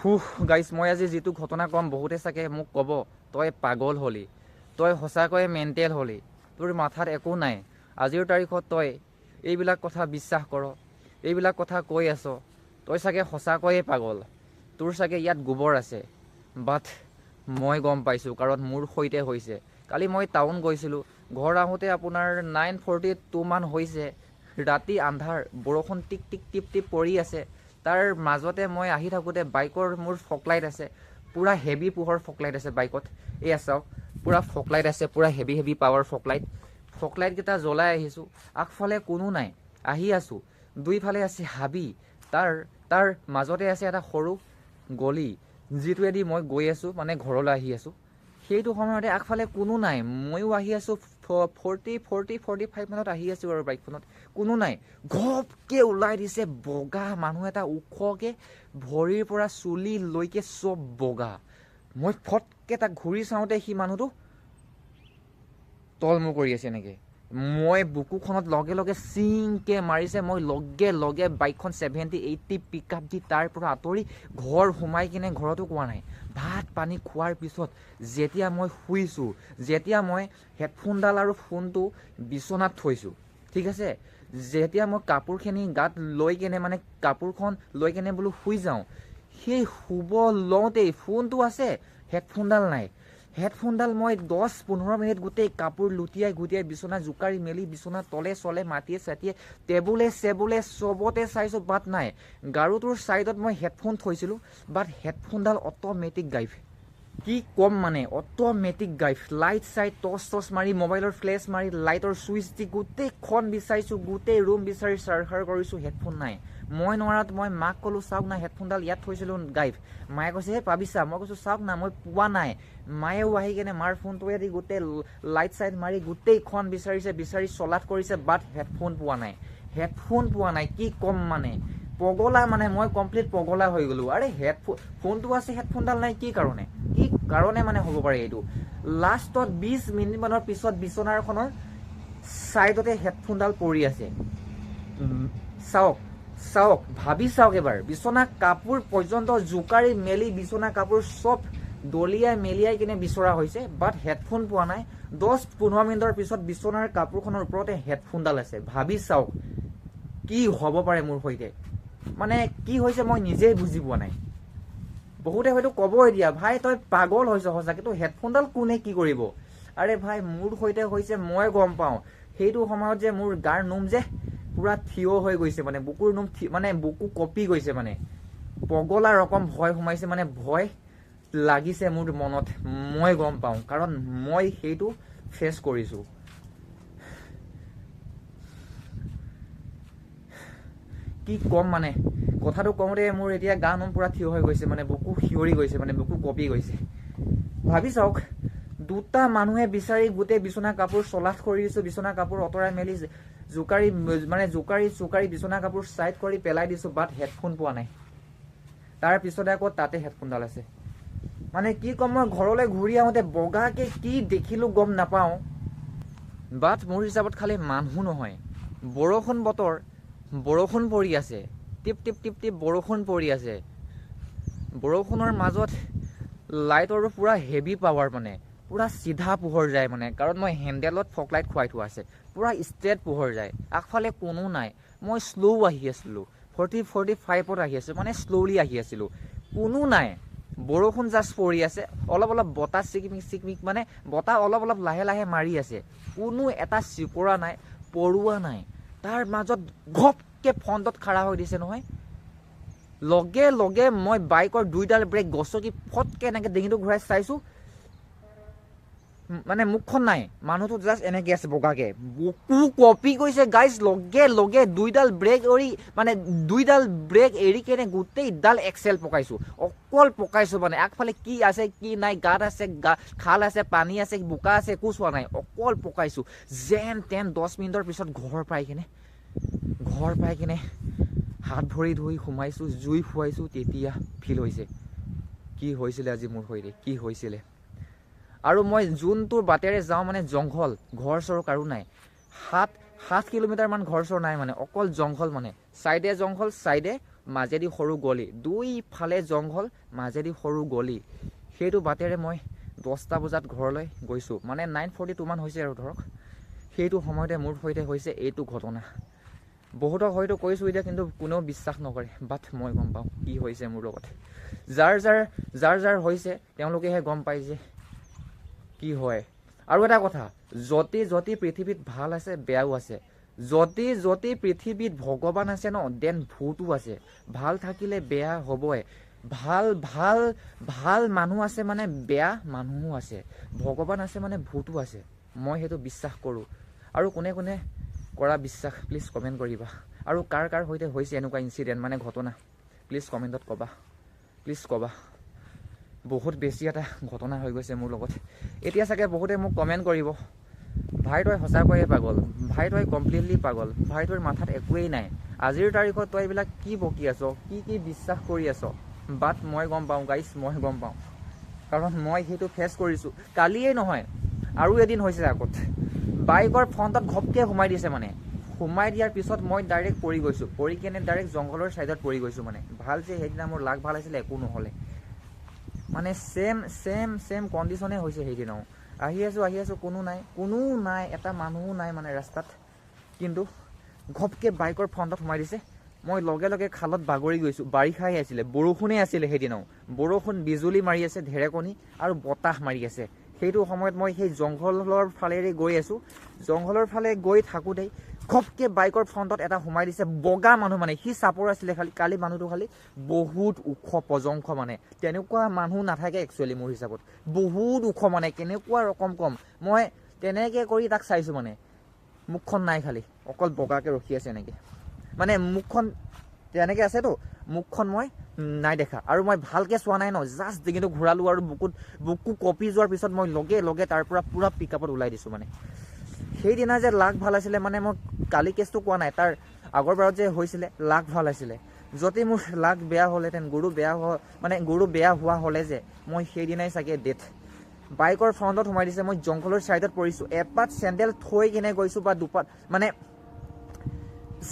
হুহ গাইছ, মই আজি যিটো ঘটনা ক'ম বহুতে চাগে মোক ক'ব তই পাগল হ'লি, তই সঁচাকৈয়ে মেণ্টেল হ'লি, তোৰ মাথাত একো নাই, আজিৰ তাৰিখত তই এইবিলাক কথা বিশ্বাস কৰ, এইবিলাক কথা কৈ আছ, তই চাগে সঁচাকৈয়ে পাগল, তোৰ চাগে ইয়াত গোবৰ আছে। বাট মই গম পাইছোঁ, কাৰণ মোৰ সৈতে হৈছে। কালি মই টাউন গৈছিলোঁ, ঘৰ আহোঁতে আপোনাৰ 9:42 মান হৈছে। ৰাতি আন্ধাৰ, বৰষুণ টিক টিক টিপ টিপ পৰি আছে। তাৰ মাজতে মই আহি থাকোঁতে বাইকৰ মোৰ ফকলাইট আছে, পূৰা হেভি পোহৰ ফকলাইট আছে বাইকত। এয়া চাওক, পূৰা ফকলাইট আছে, পূৰা হেভি হেভি পাৱাৰ ফকলাইট। ফকলাইটকেইটা জ্বলাই আহিছোঁ, আগফালে কোনো নাই, আহি আছোঁ। দুইফালে আছে হাবি, তাৰ তাৰ মাজতে আছে এটা সৰু গলি, যিটোৱেদি মই গৈ আছোঁ, মানে ঘৰলৈ আহি আছোঁ। সেইটো সময়তে আগফালে কোনো নাই, ময়ো আহি আছোঁ 40 40 45 মানত আহি আছোঁ আৰু বাইকখনত কোনো নাই। ঘপকৈ ওলাই দিছে বগা মানুহ এটা, ওখকৈ, ভৰিৰ পৰা চুলিলৈকে চব বগা। মই ফটকৈ তাক ঘূৰি চাওঁতে সি মানুহটো তলমূৰ কৰি আছে এনেকৈ। মই বুকুখনত লগে লগে চিংকৈ মাৰিছে, মই লগে লগে বাইকখন 70 80 পিক আপ দি তাৰ পৰা আঁতৰি ঘৰ সোমাই কিনে ঘৰতো কোৱা নাই। ভাত পানী খোৱাৰ পিছত যেতিয়া মই শুইছোঁ, যেতিয়া মই হেডফোনডাল আৰু ফোনটো বিচনাত থৈছোঁ, ঠিক আছে, যেতিয়া মই কাপোৰখিনি গাত লৈ কেনে, মানে কাপোৰখন লৈ কেনে বোলো শুই যাওঁ, সেই শুব লওঁতেই ফোনটো আছে, হেডফোনডাল নাই। হেডফোনডাল মই 10-15 মিনিট গোটেই কাপোৰ লুটিয়াই গুটিয়াই বিচনা জোকাৰি মেলি বিচনা তলে চলে মাটিয়ে চাটিয়ে টেবুলে চেবুলে চবতে চাইছোঁ, বাট নাই। গাৰুটোৰ ছাইডত মই হেডফোন থৈছিলোঁ, বাট হেডফোনডাল অট'মেটিক গাইফ। কি ক'ম মানে, অট'মেটিক গাইফ। লাইট চাইট টৰ্চ টৰ্চ মাৰি, মোবাইলৰ ফ্লেছ মাৰি, লাইটৰ চুইচ দি গোটেইখন বিচাৰিছোঁ, গোটেই ৰুম বিচাৰি চাৰখাৰ কৰিছোঁ, হেডফোন নাই। মই নোৱাৰাত মই মাক ক'লোঁ, চাওক না হেডফোনডাল ইয়াত থৈছিলোঁ, গাইফ। মায়ে কৈছে হে পাবিছা। মই কৈছোঁ চাওক না মই পোৱা নাই। মায়েও আহি কেনে মাৰ ফোনটোৱে দি গোটেই লাইট চাইট মাৰি গোটেইখন বিচাৰিছে, বিচাৰি চলাথ কৰিছে, বাট হেডফোন পোৱা নাই, হেডফোন পোৱা নাই। কি ক'ম মানে, পগলা মানে মই কমপ্লিট পগলা হৈ গ'লোঁ। আৰে হেডফোন ফোনটো আছে, হেডফোনডাল নাই, কি কাৰণে, কি কাৰণে মানে হ'ব পাৰে এইটো। লাষ্টত 20 মিনিটমানৰ পিছত বিচনাখনৰ ছাইডতে হেডফোনডাল পৰি আছে। চাওক চাওক, ভাবি চাওক এবাৰ, বিচনা কাপোৰ পৰ্যন্ত জোকাৰি মেলি বিচনা কাপোৰ চব দলিয়াই মেলিয়াই কিনে বিচৰা হৈছে, বাট হেডফোন পোৱা নাই। 10-15 মিনিটৰ পিছত বিচনাৰ কাপোৰখনৰ ওপৰতে হেডফোনডাল আছে। ভাবি চাওক কি হ'ব পাৰে মোৰ সৈতে, মানে কি হৈছে মই নিজেই বুজি পোৱা নাই। বহুতে হয়তো ক'ব এতিয়া ভাই তই পাগল হৈছ সঁচাকে, তোৰ হেডফোনডাল কোনে কি কৰিব। আৰে ভাই মোৰ সৈতে হৈছে, মই গম পাওঁ। সেইটো সময়ত যে মোৰ গাৰ নোম যে পূৰা থিয় হৈ গৈছে, মানে বুকুৰ নোম মানে বুকু কঁপি গৈছে, মানে পগলা ৰকম ভয় সোমাইছে, মানে ভয় লাগিছে মোৰ মনত, মই গম পাওঁ, কাৰণ মই সেইটো ফেচ কৰিছোঁ। কি ক'ম মানে, কথাটো কওঁতে মোৰ এতিয়া গা নোম পূৰা থিয় হৈ গৈছে, মানে বুকু শিয়ৰি গৈছে, মানে বুকু কঁপি গৈছে। ভাবি চাওক, দুটা মানুহে বিচাৰি গোটেই বিচনা কাপোৰ চলাথ কৰি দিছোঁ, বিচনা কাপোৰ আঁতৰাই মেলি জোকাৰি, মানে জোকাৰি চোকাৰি বিচনা কাপোৰ ছাইড কৰি পেলাই দিছোঁ, বাট হেডফোন পোৱা নাই। তাৰ পিছতে আকৌ তাতে হেডফোনডাল আছে। মানে কি ক'ম, মই ঘৰলৈ ঘূৰি আহোঁতে বগাকে কি দেখিলোঁ গম নাপাওঁ, বাট মোৰ হিচাপত খালি মানুহ নহয়, বৰষুণ বতৰ, বৰষুণ পৰি আছে, টিপ টিপ টিপ টিপ বৰষুণ পৰি আছে, বৰষুণৰ মাজত লাইটৰো পূৰা হেভি পাৱাৰ, মানে পূৰা চিধা পোহৰ যায়, মানে কাৰণ মই হেণ্ডেলত ফকলাইট খুৱাই থোৱা আছে, পূৰা ষ্ট্ৰেইট পোহৰ যায়, আগফালে কোনো নাই। মই শ্ল' আহি আছিলোঁ, 40 45ত আহি আছোঁ, মানে শ্ল'লি আহি আছিলোঁ, কোনো নাই, বৰষুণ জাষ্ট পৰি আছে, অলপ অলপ বতাহ চিকমিক চিকমিক, মানে বতাহ অলপ অলপ লাহে লাহে মাৰি আছে, কোনো এটা চিপৰা নাই, পৰুৱা নাই। তাৰ মাজত ঘপকৈ ফ্ৰণ্টত খাৰা হৈ দিছে নহয়, লগে লগে মই বাইকৰ দুইডাল ব্ৰেক গছকি ফটকৈ এনেকৈ ডিঙিটো ঘূৰাই চাইছোঁ, মানে মুখখন নাই, মানুহটো জাষ্ট এনেকৈ আছে বগাকৈ, বুকু কঁপি গৈছে গাইজ। লগে লগে দুইডাল ব্ৰেক এৰি, মানে দুইডাল ব্ৰেক এৰি কেনে গোটেইডাল এক্সেল পকাইছোঁ, অকল পকাইছোঁ, মানে আগফালে কি আছে কি নাই, গাঁত আছে, খাল আছে, পানী আছে, বোকা আছে, একো চোৱা নাই, অকল পকাইছোঁ। যেন তেন 10 মিনিটৰ পিছত ঘৰ পাই কিনে হাত ভৰি ধুই সোমাইছোঁ, জুই ফুৱাইছোঁ, তেতিয়া ফিল হৈছে কি হৈছিলে আজি মোৰ সৈতে, কি হৈছিলে। আৰু মই যোনটো বাটেৰে যাওঁ মানে জংঘল, ঘৰ চৰ কাৰো নাই, 7 কিলোমিটাৰমান ঘৰ চৰ নাই, মানে অকল জংঘল, মানে ছাইডে জংঘল, ছাইডে মাজেদি সৰু গলি, দুইফালে জংঘল, মাজেদি সৰু গলি। সেইটো বাটেৰে মই 10টা বজাত ঘৰলৈ গৈছোঁ, মানে 9:42 মান হৈছে আৰু ধৰক। সেইটো সময়তে মোৰ সৈতে হৈছে এইটো ঘটনা। বহুতক হয়তো কৈছোঁ এতিয়া, কিন্তু কোনেও বিশ্বাস নকৰে, বাট মই গম পাওঁ কি হৈছে মোৰ লগত। যাৰ যাৰ যাৰ যাৰ হৈছে তেওঁলোকেহে গম পায় যে কি হয়। আৰু এটা কথা, য'তে য'তে পৃথিৱীত ভাল আছে বেয়াও আছে, য'তে য'তে পৃথিৱীত ভগৱান আছে ন, then ভূতো আছে। ভাল থাকিলে বেয়া হ'বই, ভাল ভাল ভাল মানুহ আছে মানে বেয়া মানুহো আছে, ভগৱান আছে মানে ভূতো আছে। মই সেইটো বিশ্বাস কৰোঁ। আৰু কোনে কোনে কৰা বিশ্বাস প্লিজ কমেণ্ট কৰিবা। আৰু কাৰ কাৰ সৈতে হৈছে এনেকুৱা ইনচিডেণ্ট মানে ঘটনা, প্লিজ কমেণ্টত ক'বা, প্লিজ ক'বা। বহুত বেছি এটা ঘটনা হৈ গৈছে মোৰ লগত। এতিয়া চাগে বহুতে মোক কমেণ্ট কৰিব, ভাই তই সঁচাকৈয়ে পাগল, ভাই তই কমপ্লিটলি পাগল, ভাই তোৰ মাথাত একোৱেই নাই, আজিৰ তাৰিখত তই এইবিলাক কি বকি আছ, কি কি বিশ্বাস কৰি আছ। বাট মই গম পাওঁ গাইজ, মই গম পাওঁ, কাৰণ মই সেইটো ফেচ কৰিছোঁ। কালিয়েই নহয় আৰু এদিন হৈছে আগত, বাইকৰ ফ্ৰণ্টত ঘপকৈ সোমাই দিছে, মানে সোমাই দিয়াৰ পিছত মই ডাইৰেক্ট পৰি গৈছোঁ, পৰি কেনে ডাইৰেক্ট জংঘলৰ ছাইডত পৰি গৈছোঁ। মানে ভাল যে সেইদিনা মোৰ লাক ভাল আছিলে, একো নহ'লে। মানে ছেম ছেম ছেম কণ্ডিশ্যনে হৈছে সেইদিনাও। আহি আছোঁ আহি আছোঁ, কোনো নাই, কোনো নাই, এটা মানুহো নাই মানে ৰাস্তাত, কিন্তু ঘপকৈ বাইকৰ ফ্ৰণ্টত সোমাই দিছে। মই লগে লগে খালত বাগৰি গৈছোঁ। বাৰিষাই আছিলে, বৰষুণেই আছিলে সেইদিনাও, বৰষুণ বিজুলী মাৰি আছে, ঢেৰেকণি আৰু বতাহ মাৰি আছে। সেইটো সময়ত মই সেই জংঘলৰ ফালেৰে গৈ আছোঁ। জংঘলৰ ফালে গৈ থাকোঁতেই ঘপকৈ বাইকৰ ফ্ৰণ্টত এটা সোমাই দিছে, বগা মানুহ, মানে সি চাপৰ আছিলে খালি, কালি মানুহটো খালি বহুত ওখ পজংখ, মানে তেনেকুৱা মানুহ নাথাকে একচুৱেলি মোৰ হিচাপত, বহুত ওখ, মানে কেনেকুৱা ৰকম কম, মই তেনেকৈ কৰি তাক চাইছোঁ, মানে মুখখন নাই, খালি অকল বগাকৈ ৰখি আছে এনেকৈ, মানে মুখখন তেনেকৈ আছেতো, মুখখন মই নাই দেখা আৰু মই ভালকৈ চোৱা নাই ন, জাষ্ট ডিঙিটো ঘূৰালোঁ আৰু বুকু কঁপি যোৱাৰ পিছত মই লগে লগে তাৰ পৰা পূৰা পিক আপত ওলাই দিছোঁ। মানে সেইদিনা যে লাক ভাল আছিলে, মানে মই কালি কেছটো কোৱা নাই, তাৰ আগৰ বাৰত যে হৈছিলে লাক ভাল আছিলে। যদি মোৰ লাক বেয়া হ'লহেঁতেন, গৰু বেয়া হোৱা মানে গৰু বেয়া হোৱা হ'লে যে মই সেইদিনাই চাগে ডেথ। বাইকৰ ফ্ৰণ্টত সোমাই দিছে, মই জংঘলৰ ছাইডত পৰিছোঁ, এপাত চেণ্ডেল থৈ কিনে গৈছোঁ বা দুপাত, মানে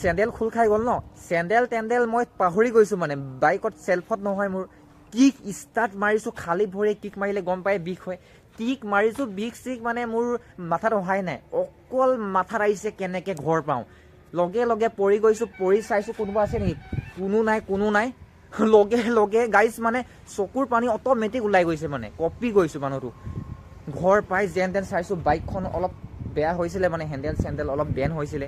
চেণ্ডেল খোল খাই গ'ল ন, চেণ্ডেল তেণ্ডেল মই পাহৰি গৈছোঁ, মানে বাইকত চেল্ফত নহয় মোৰ। কিক ষ্টাৰ্ট মাৰিছোঁ, খালী ভৰিয়ে কিক মাৰিলে গম পাই বিষ হয়, কিক মাৰিছোঁ, বিষ চিক মানে মোৰ মাথাত অহাই নাই, অকল মাথাত আহিছে কেনেকৈ ঘৰ পাওঁ। লগে লগে পৰি গৈছোঁ, পৰি চাইছোঁ কোনোবা আছে নেকি, কোনো নাই, কোনো নাই। লগে লগে গাইজ মানে চকুৰ পানী অট'মেটিক ওলাই গৈছে, মানে কঁপি গৈছোঁ মানুহটো। ঘৰ পাই যেন তেন চাইছোঁ বাইকখন অলপ বেয়া হৈছিলে, মানে হেণ্ডেল চেণ্ডেল অলপ বেন হৈছিলে।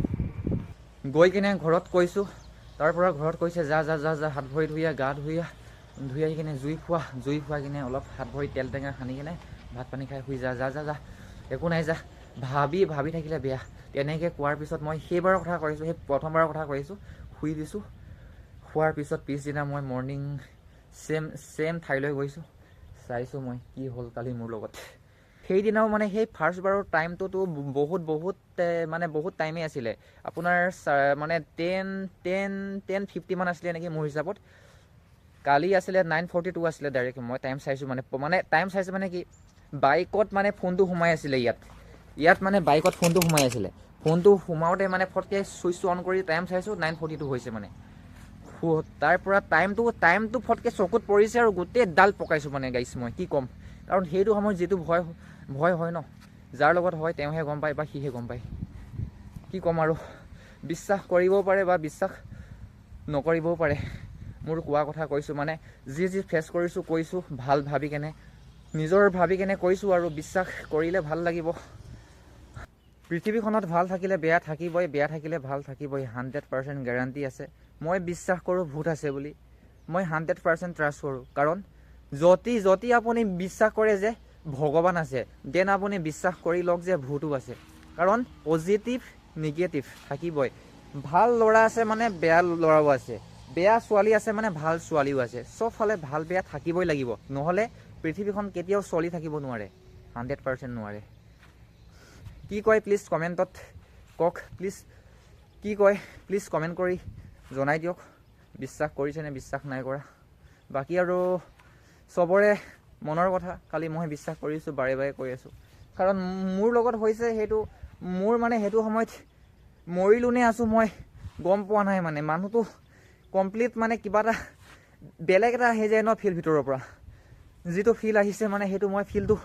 গৈ কিনে ঘৰত কৈছোঁ, তাৰ পৰা ঘৰত কৈছে যা যা যা যা, হাত ভৰি ধুই আহ, গা ধুই আহ, ধুই আহি কিনে জুই ফুৱা, জুই ফুৱাই কিনে অলপ হাত ভৰি তেল টেঙা সানি কিনে ভাত পানী খাই শুই যা, যা যা যা, একো নাই যা, ভাবি ভাবি থাকিলে বেয়া। তেনেকৈ কোৱাৰ পিছত মই সেইবাৰৰ কথা কৈছোঁ, সেই প্ৰথমবাৰৰ কথা কৈছোঁ, শুই দিছোঁ। শোৱাৰ পিছত পিছদিনা মই মৰ্ণিং ছেম ছেম ঠাইলৈ গৈছোঁ, চাইছোঁ মই কি হ'ল কালি মোৰ লগত। সেইদিনাও মানে সেই ফাৰ্ষ্ট বাৰৰ টাইমটোতো বহুত বহুত মানে বহুত টাইমেই আছিলে আপোনাৰ, মানে 10:50 মান আছিলে নেকি মোৰ হিচাপত। কালি আছিলে 9:42 আছিলে ডাইৰেক্ট। মই টাইম চাইছোঁ, মানে মানে টাইম চাইছোঁ মানে কি, বাইকত মানে ফোনটো সোমাই আছিলে ইয়াত, ইয়াত মানে বাইকত ফোনটো সোমাই আছিলে। ফোনটো সোমাওঁতে মানে ফটকৈ চুইচটো অন কৰি টাইম চাইছোঁ, 9:42 হৈছে। মানে তাৰ পৰা টাইমটো ফটকৈ চকুত পৰিছে আৰু গোটেই ডাল পকাইছোঁ মানে গাইছ মই কি ক'ম। কাৰণ সেইটো সময়ত যিটো ভয় ভয় হয় ন, যাৰ লগত হয় তেওঁহে গম পায় বা সিহে গম পায়। কি ক'ম আৰু, বিশ্বাস কৰিবও পাৰে বা বিশ্বাস নকৰিবও পাৰে। মোৰ কোৱা কথা কৈছোঁ, মানে যি যি ফেচ কৰিছোঁ কৈছোঁ, ভাল ভাবি কেনে, নিজৰ ভাবি কেনে কৈছোঁ আৰু বিশ্বাস কৰিলে ভাল লাগিব। পৃথিৱীখনত ভাল থাকিলে বেয়া থাকিবই, বেয়া থাকিলে ভাল থাকিবই, 100% গেৰাণ্টি আছে। মই বিশ্বাস কৰোঁ ভূত আছে বুলি, মই 100% ট্ৰাষ্ট কৰোঁ। কাৰণ যদি যদি আপুনি বিশ্বাস কৰে যে ভগৱান আছে, then আপুনি বিশ্বাস কৰি লওক যে ভূতো আছে। কাৰণ পজিটিভ নিগেটিভ থাকিবই। ভাল ল'ৰা আছে মানে বেয়া ল'ৰাও আছে, বেয়া ছোৱালী আছে মানে ভাল ছোৱালীও আছে। চবফালে ভাল বেয়া থাকিবই লাগিব, নহ'লে পৃথিৱীখন কেতিয়াও চলি থাকিব নোৱাৰে, 100% নোৱাৰে। কি কয় প্লিজ কমেণ্টত কওক, প্লিজ কি কয় প্লিজ কমেণ্ট কৰি জনাই দিয়ক, বিশ্বাস কৰিছেনে বিশ্বাস নাই কৰা। বাকী আৰু চবৰে মনৰ কথা, খালি মই বিশ্বাস কৰিছোঁ, বাৰে বাৰে কৈ আছোঁ, কাৰণ মোৰ লগত হৈছে সেইটো। মোৰ মানে সেইটো সময়ত মৰিলো নে আছোঁ মই গম পোৱা নাই, মানে মানুহটো কমপ্লিট মানে কিবা এটা বেলেগ এটা আহি যায় ন ফিল ভিতৰৰ পৰা। যিটো ফিল আহিছে মানে সেইটো মই ফিলটো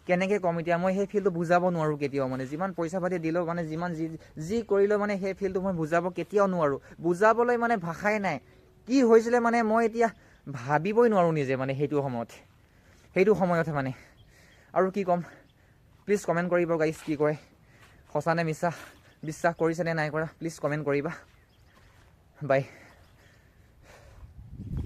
কেনেকৈ ক'ম এতিয়া? মই সেই ফিলটো বুজাব নোৱাৰোঁ কেতিয়াও। মানে যিমান পইচা পাতি দিলেও, মানে যিমান যি যি কৰিলেও, মানে সেই ফিলটো মই বুজাব কেতিয়াও নোৱাৰোঁ। বুজাবলৈ মানে ভাষাই নাই। কি হৈছিলে মানে মই এতিয়া ভাবিবই নোৱাৰোঁ নিজে মানে সেইটো সময়তহে মানে। আৰু কি ক'ম? প্লিজ কমেণ্ট কৰিব গাইজ, কি কয়, সঁচা নে মিছা, বিশ্বাস কৰিছে নে নাই কৰা, প্লিজ কমেণ্ট কৰিবা। বাই।